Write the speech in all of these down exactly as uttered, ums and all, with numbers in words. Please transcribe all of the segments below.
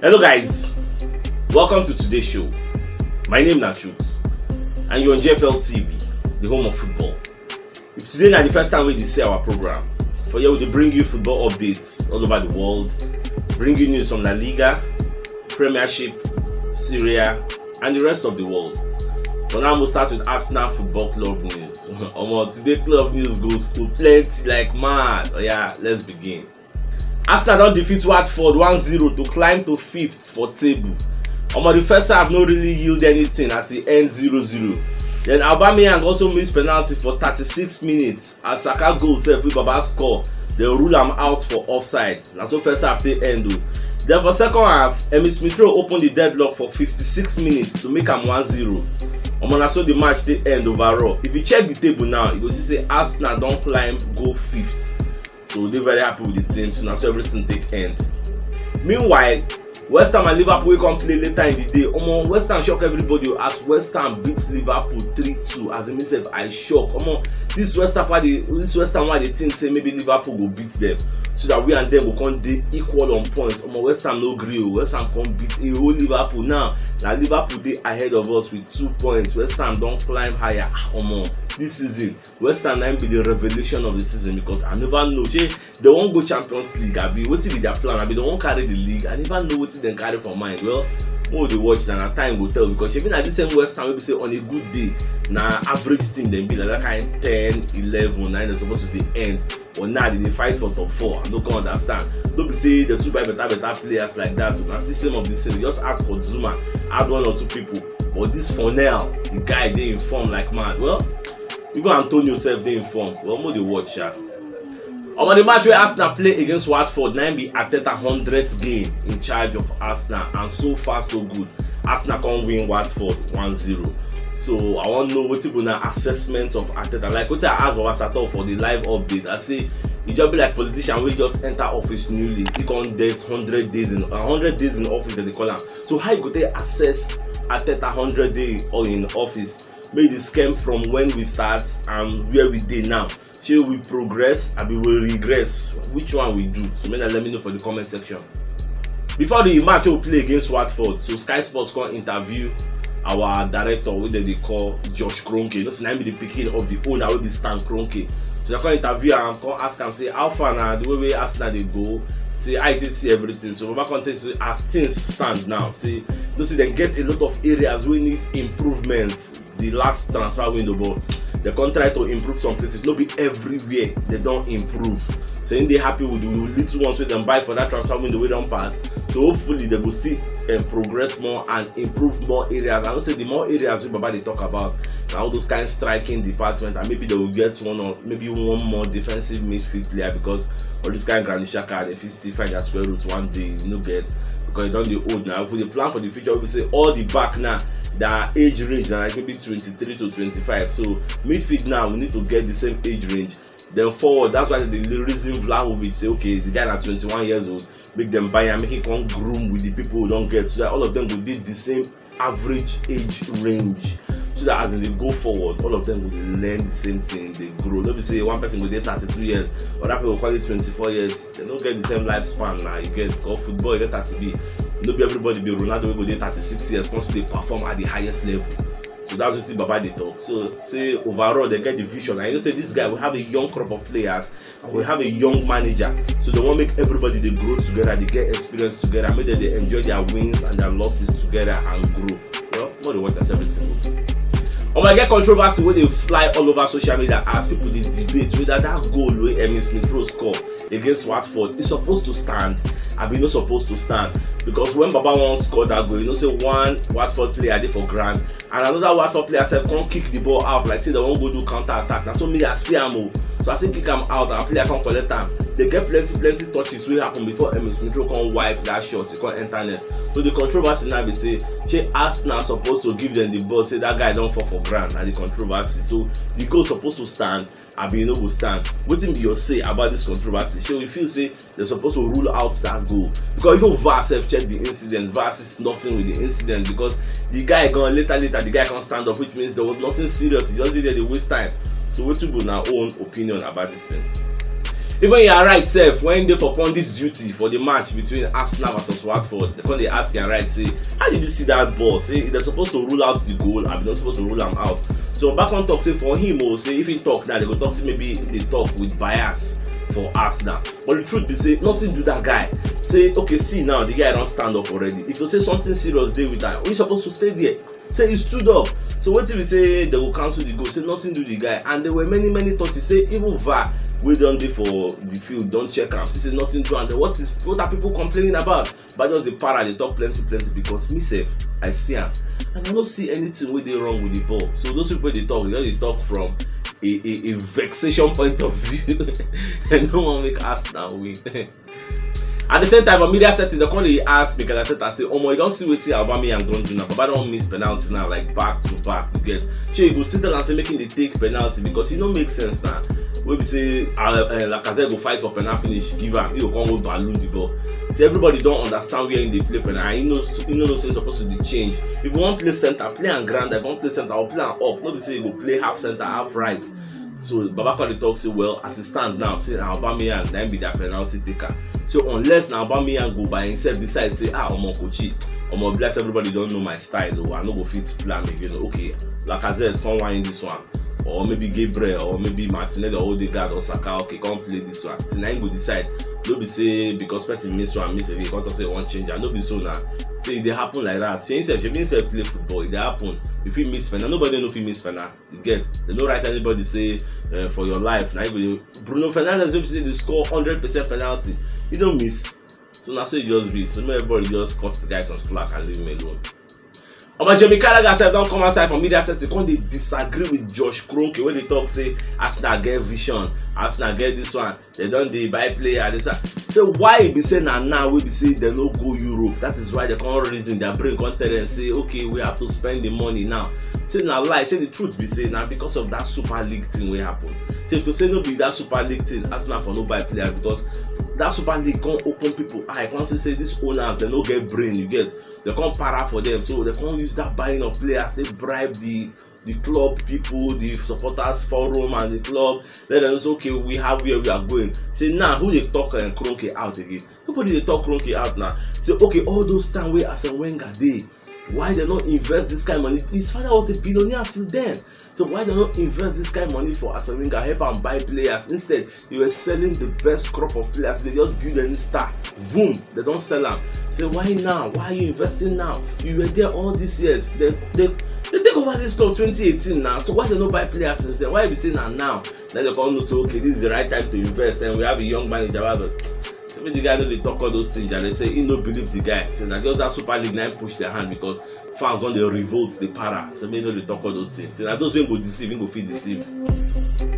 Hello guys, welcome to today's show. My name na Chooks and you're on G F L T V, the home of football. If today na the first time wey you dey see our program, for here we dey bring you football updates all over the world, bring you news from La Liga, Premiership, Serie A and the rest of the world. For now, we'll start with Arsenal Football Club news. Omo, today club news go school plenty like mad. Oya, let's begin. Arsenal don defeat Watford one zero to climb to fifth for table. Omo, the first half no really yield anything as e end zero zero. Then Aubameyang also miss penalty for thirty-six minutes as Saka goal sef wey Baba score, dem rule am out for offside. Na so first half take end o. Then for second half, Emile Smith Rowe open the deadlock for fifty-six minutes to make am one zero. Omo, na so the match take end overall. If you check the table now, you go see say Arsenal don climb go fifth. So we dey very happy with the team. So na so everything take end. Meanwhile, West Ham and Liverpool wey come play later in the day. Omo, West Ham shock everybody o, as West Ham beat Liverpool three two. As e mean sef, I shock. Omo, this West Ham wey dey, this West Ham wey dey think say maybe Liverpool go beat them, so that we and them go come dey equal on points. Omo, West Ham no gree o. West Ham come beat a whole Liverpool. Now na Liverpool dey ahead of us with two points. West Ham don climb higher. Ah, omo, this season West Ham na im be the revelation of the season, because I never know shey dem wan go Champions League, abi wetin be their plan, abi dem wan carry the league. I never know wetin dem carry for mind. Well, make we dey watch na, na time go tell, because shebi na this same West Ham wey be say on a good day na average team dem be, na that kind ten, eleven na im dem suppose to dey end, but now dem dey fight for top four. I no come understand. No be say dem too buy better better players like that o. Na still same of the same. Dem just add Kurt Zouma, add one or two people, but this Fornal, the guy dey in form like mad. Well, even Antonio sef dey in form. Well, make we dey watch sha. Omo, the match wey Arsenal play against Watford na im be Arteta hundredth game in charge of Arsenal, and so far so good. Arsenal come win Watford one zero. So I wan know wetin be una assessment of Arteta. Like wetin I ask Baba Sato for the live update, I say e just be like politician wey just enter office newly. He come get hundred days in, hundred days in office, dem dey call am. So how you go take assess Arteta hundred day or in office? Make the scheme from when we start and where we dey now. Shey we progress, abi we regress? Which one we do? So make una let me know for the comment section. Before the match wey we play against Watford, so Sky Sports come interview our director wey dem dey call Josh Kroenke. You know say na him be the pikin of the owner wey be Stan Kroenke. So dem come interview am, come ask am say how far na the way wey Arsenal dey go, say how e take see everything. So Baba come tell say as things stand now, say you know say dem get a lot of areas wey need improvement the last transfer window, but dem come try to improve some places. No be everywhere dem don improve. So him dey happy with the little ones wey dem buy for that transfer window wey don pass. So hopefully dem go still um, progress more and improve more areas. I know say the more areas wey Baba dey talk about, na all those kind striking department, and maybe dem go get one or maybe one more defensive midfield player, because all this kind Granit Xhaka, dem fit still find their square root one day. You no get, because e don dey old now. If we dey plan for the future, we say all the back now, their age range na like maybe twenty-three to twenty-five. So midfield now, we need to get the same age range. Then forward, that's why the reason Vlahovic say, okay, the guy na twenty-one years old, make dem buy am, make he come groom with the people we don get, so that all of them go dey the same average age range, so that as dem dey go forward, all of them go dey learn the same thing, dey grow. No be say one person go dey thirty-two years, other people go call it twenty-four years. Dem no get the same lifespan na, you get, or football, you get as e be. No be everybody be Ronaldo wey go dey thirty-six years come still dey perform at the highest level. So that's wetin Baba dey talk. So say overall, dem get the vision. And you know say this guy, we have a young crop of players, and we have a young manager. So dem wan make everybody dey grow together, dey get experience together, make dem dey enjoy their wins and their losses together and grow. Well, make we dey watch as everything go. Omo, e get controversy wey dey fly all over social media as people dey debate whether that goal wey Emile Smith Rowe score against Watford, e suppose to stand, abi e no suppose to stand? Because when Baba wan score that goal, you know say one Watford player dey for ground, and another Watford player sef come kick the ball out like say dem wan go do counter attack. Na so me I see am o. So as he kick am out, our player come collect am. Dem get plenty plenty touches wey happen before Emile Smith Rowe come wipe that shot, e come enter net. So the controversy now be say, shey Arsenal suppose to give dem the ball, say that guy don fall for ground, na the controversy. So the goal suppose to stand, abi e no go stand? Wetin be your say about this controversy? Shey you feel say dem suppose to rule out that goal? Because even VAR sef check the incident, VAR sees nothing with the incident, because the guy gone later, later the guy come stand up, which means there was nothing serious. He just dey there dey waste time. So wetin be una own opinion about this thing? Even Ian Wright sef, when dey for pundit duty for the match between Arsenal versus Watford, they come dey ask Ian Wright say, "How did you see that ball? Say they're supposed to rule out the goal, and they're supposed to rule am out." So Baba come talk say for him, oh, say if he talk now, they go talk say maybe they talk with bias for Arsenal. But the truth be say nothing do that guy. Say, "Okay, see now, the guy don't stand up already. If you say something serious, dey with that. He's supposed to stay there." Say he stood up. So wetin be say they go cancel the goal? Say nothing do the guy. And there were many, many touches. Say even VAR wey don dey for the field don check am. See say nothing do am. Then what is, what are people complaining about? But just the para dey talk plenty, plenty, because me sef, I see am. And I no see anything wey dey wrong with the ball. So those people dey talk, they just dey talk from a, a, a vexation point of view. They no wan make Arsenal win. At the same time, for media setting, they come dey ask Mikel Arteta say, "Omo, you don see wetin Aubameyang don do now? Baba don miss penalty now, like, back to back." You get? Shey you go still tell am say make him dey take penalty, because e no make sense now. Wey be say, uh, uh, Lacazette go fight for penalty finish, give am, he go come go balloon the ball. So everybody don understand where he dey play penalty. And he know, he no know say he suppose to dey change. If you wan play center, play am ground. If you wan play center, or play am up. No be say you go play half center, half right. So Baba come dey talk say, well, as e stand now, say na Aubameyang na him be their penalty taker. So unless na Aubameyang go by himself decide say, "Ah, omo, coachy, omo, bless, everybody don know my style, oh, I no go fit play am again." Okay, Lacazette come whine this one, or maybe Gabriel, or maybe Martinelli, or Odegaard, or Saka, okay, come play this one. Say na him go decide. No be say because person miss one, miss again, come talk say he wan change am. No be so na. Say e dey happen like that. Say himself, shebi himself play football, e dey happen. You fit miss penalty. Nobody no fit miss penalty. You get? They no write anybody say, uh, for your life. Now you go, Bruno Fernandes wey be say dey score hundred percent penalty, he don't miss. So na so e just be. So make everybody just cut the guy some slack and leave him alone. Omo, Jamie Carragher sef don come outside for media setting, come dey disagree with Josh Kroenke wey dey talk say Arsenal get vision, Arsenal get this one, they don dey buy player, this one. Say why e be say na now wey be say they no go Europe, that is why they come reason, their brain come tell them say, "Okay, we have to spend the money now." Say na lie. Say the truth be say na because of that Super League thing wey happen. Say if to say no be that Super League thing, Arsenal for no buy players, because that Super League come open people eye, come see say these owners, they no get brain, you get? They come para for them, so they come use that buying of players, they bribe the the club people, the supporters forum and the club. Let them know say, "Okay, we have where we are going." Say now, who dey talk, um, Kroenke out again? Nobody dey talk Kroenke out now. Say, okay, all those time wey Arsene Wenger dey, why they no invest this kind of money? His father was a billionaire till then. So why they no invest this kind of money for Arsene Wenger, help am buy players? Instead, you were selling the best crop of players. They just build any star. Boom, they don't sell am. Say, why now? Why are you investing now? You were there all these years. They, they, they take over this club twenty eighteen now. So why they no buy players since then? Why be say na now? Then they come know say, okay, this is the right time to invest, and we have a young manager. Blah, blah. So make the guy no dey talk all those things, and they say he no believe the guy. So na just that Super League na him push their hand, because fans don dey revolt, dey para. So make no dey talk all those things. So na those wey go deceive, him go fit deceive.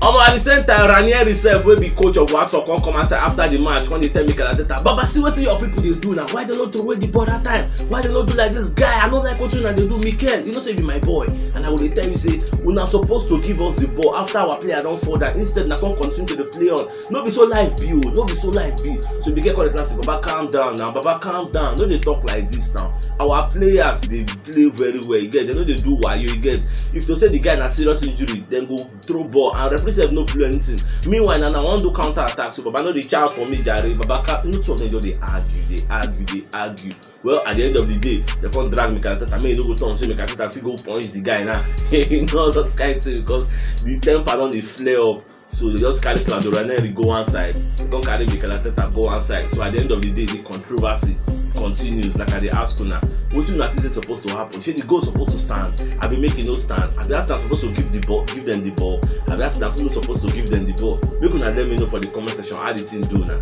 Omo, at the same time, Ranieri sef, wey be coach of Watford, come come outside after the match, come dey tell Mikel Arteta, "Baba, see wetin your people dey do now. Why they no throw away the ball that time? Why they no do like this? Guy, I no like wetin una dey do, Mikel. You know say you be my boy, and I go dey tell you say una suppose to give us the ball after our player don fall down. Instead, na come continue to dey play on." No be so life be o, no be so life be. So Mikel come dey tell am say, "Baba, calm down now, Baba, calm down. No dey talk like this now. Our players dey play very well, you get? They no dey do wayo, you get? If to say the guy na serious injury, then go throw ball, and referee sef no blow anything. Meanwhile, na, na wan do counter attack. So Baba no dey shout for me, jare. Baba, calm." No, two of them just dey argue, dey argue, dey argue. Well, at the end of the day, they come drag Mikel Arteta. Make e no go turn say Mikel Arteta fit go punch the guy now. You know that kind thing, because the temper don dey flare up. So they just carry Claudio Ranieri go one side. They come carry Mikel Arteta go one side. So at the end of the day, the controversy continues. Like I dey ask una, wetin una think say suppose to happen? Shey the goal suppose to stand? Abi make e no stand? Abi Arsenal suppose to give the ball, give them the ball? Abi Arsenal no suppose to give them the ball? Make una let me know for the comment section how the thing do now.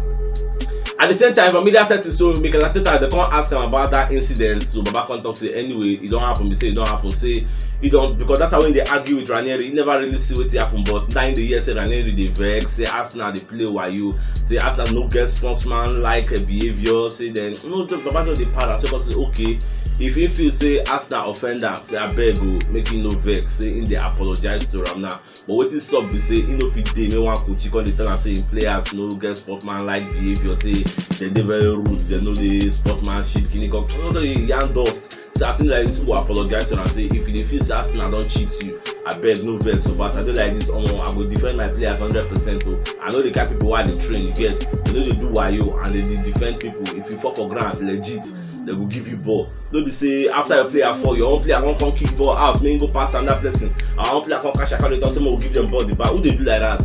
At the same time, for media setting, so Mikel Arteta, they come ask am about that incident. So Baba come talk say, anyway, e don happen. Be say e don happen. Say e don, because that time when they argue with Ranieri, he never really see wetin happen. But now in the year, say Ranieri dey vex, say Arsenal dey play wayo, say Arsenal no get sportsman like, uh, behaviour. Say then no, just Baba just dey para. So come say, okay, if he feel say Arsenal offend am, say abeg o, make him no vex. Say him dey apologize to am now. But wetin sup be say he no fit dey make one coach come dey tell am say him players no get sportsman like behaviour, say dem dey very rude, dem no dey sportsmanship, kini kan, no dey yarn dust. As in like this, people apologize to am say if you dey feel say Arsenal don cheat you, abeg no vex o, but as I dey like this, omo, I go defend my players hundred percent o. I know the kind people wey I dey train, you get, dem no dey do wayo and dem dey defend people. If you fall for ground, legit, dem go give you ball. No be say after your player fall, your own player wan come kick ball out, make him go pass another person. Our own player come catch am, come dey talk say make we give dem ball the back. Who dey do like that?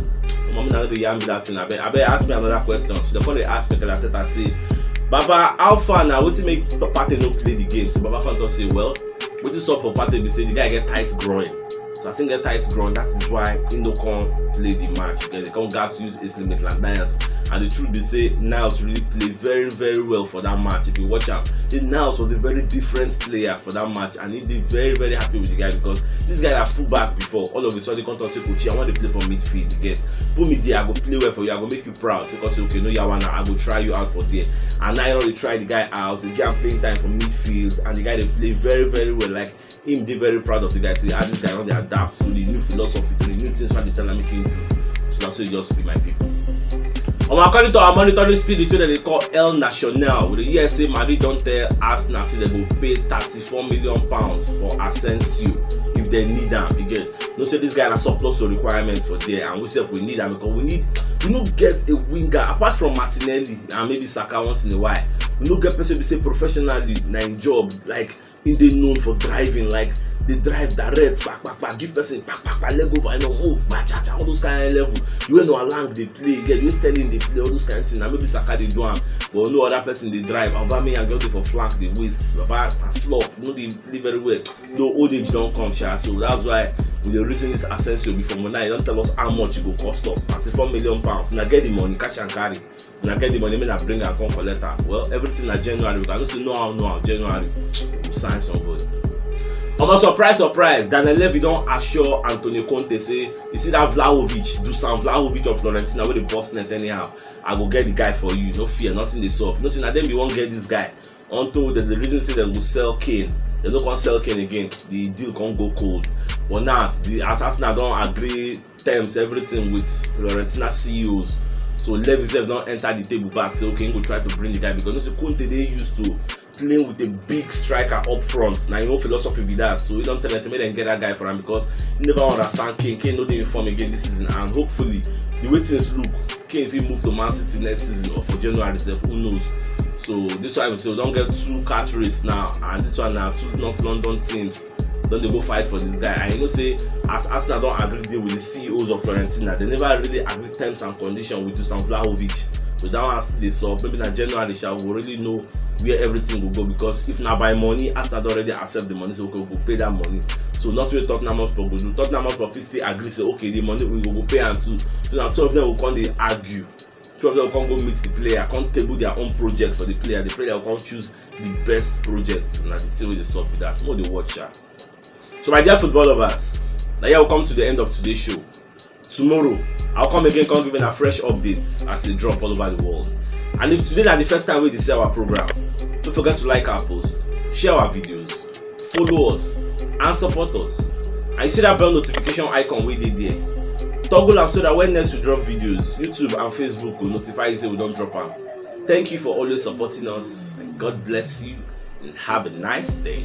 Omo, me na no dey yarn me that thing. Abeg, abeg ask me another question. So dem come dey ask Mikel Arteta say, Baba, how far na? Wetin make Partey no play the game? So Baba come talk say, well, wetin sup for Partey be say the guy get tight groin. So as him get tight groin, that is why he no come play the match. Because dem come gas use Ainsley Maitland-Niles. And the truth be say Niles really play very, very well for that match. If you watch am, the Niles was a very different player for that match, and he dey very, very happy with the guy because this guy na fullback before. All of a sudden, come talk say, Coach, I wan dey play for midfield. You get, put me there, I go play well for you, I go make you proud. Because, okay, no yawa now, I go try you out for there. And now he don dey try the guy out, he get am playing time for midfield, and the guy dey play very, very well. Like, him dey very proud of the guy, say, ah, this guy don dey adapt to the new philosophy, to the new things wey dem dey tell am make him do. So na so e just be, my people. Omo, according to our monitoring spirit wey dem dey call El Nacional, we dey hear say Madrid don tell Arsenal say dem go pay thirty-four million pounds for Asensio if dem need am. You get, know say this guy na surplus to requirements for there, and we sef, we need am because we need, we no get a winger apart from Martinelli and maybe Saka once in a while. We no get person wey be say professionally na him job, like, him dey known for driving, like, dey drive direct, kpa, kpa, kpa, give person, kpa, kpa, kpa, leg over, you know, move, kpa, cha, cha, all those kind of level. You wey Noah Lang dey play, you get, you wey Sterling dey play, all those kind of thing. Na maybe Saka dey do am, but no other person dey drive. Aubameyang just dey for flank, dey waste. Baba, na flop, no dey play very well. Though old age don come, sha, so that's why we dey reason this Asensio before. Now you don tell us how much e go cost us, thirty-four million pounds. Una get the money, cash and carry. Una get the money, make una bring am come collect am. Well, everything na January. We can just say, no how, no how, January, we go sign somebody. Omo, surprise, surprise, Daniel Levy don assure Antonio Conte say, you see that Vlahovic, Dusan Vlahovic of Fiorentina wey dey burst net anyhow, I go get the guy for you. No fear, nothing dey sup. You know say na dem be wan get this guy. Until the, the reason say dem go sell Kane, dem no come sell Kane again. The deal come go cold. But now, the, as Arsenal don agree terms, everything with Fiorentina C E Os, so Levy sef don enter the table back, say, okay, he go try to bring the guy because you know say Conte dey used to playing with a big striker up front. Na him own philosophy be that. So he don tell them say make dem get that guy for am because he never understand Kane. Kane no dey in form again this season, and hopefully, the way things look, Kane fit move to Man City next season or for January sef, who knows? So this one, we say we don get two cat race now, and this one na two North London teams don dey go fight for this guy. And you know say as Arsenal don agree deal with the C E Os of Fiorentina, they never really agree terms and conditions with Dusan Vlahovic. So that one still dey sup. Maybe na January sha, we go really know where everything go go, because if na by money, Arsenal don already accept the money, so we go pay that money. So nothing wey Tottenham Hotspur go do. Tottenham Hotspur fit still agree say, okay, the money we go go pay am too. So na two of them go come dey argue. Two of them go come go meet the player, come table their own project for the player. The player go come choose the best project. So na the thing wey dey sup be that. Make we dey watch am. So my dear football lovers, na here we come to the end of today's show. Tomorrow, I'll come again, come give una fresh updates as they drop all over the world. And if today na the first time wey you dey see our program, don't forget to like our posts, share our videos, follow us, and support us. And you see that bell notification icon wey dey there? Toggle am so that when next we drop videos, YouTube and Facebook go notify you say we don drop am. Thank you for always supporting us, and God bless you, and have a nice day.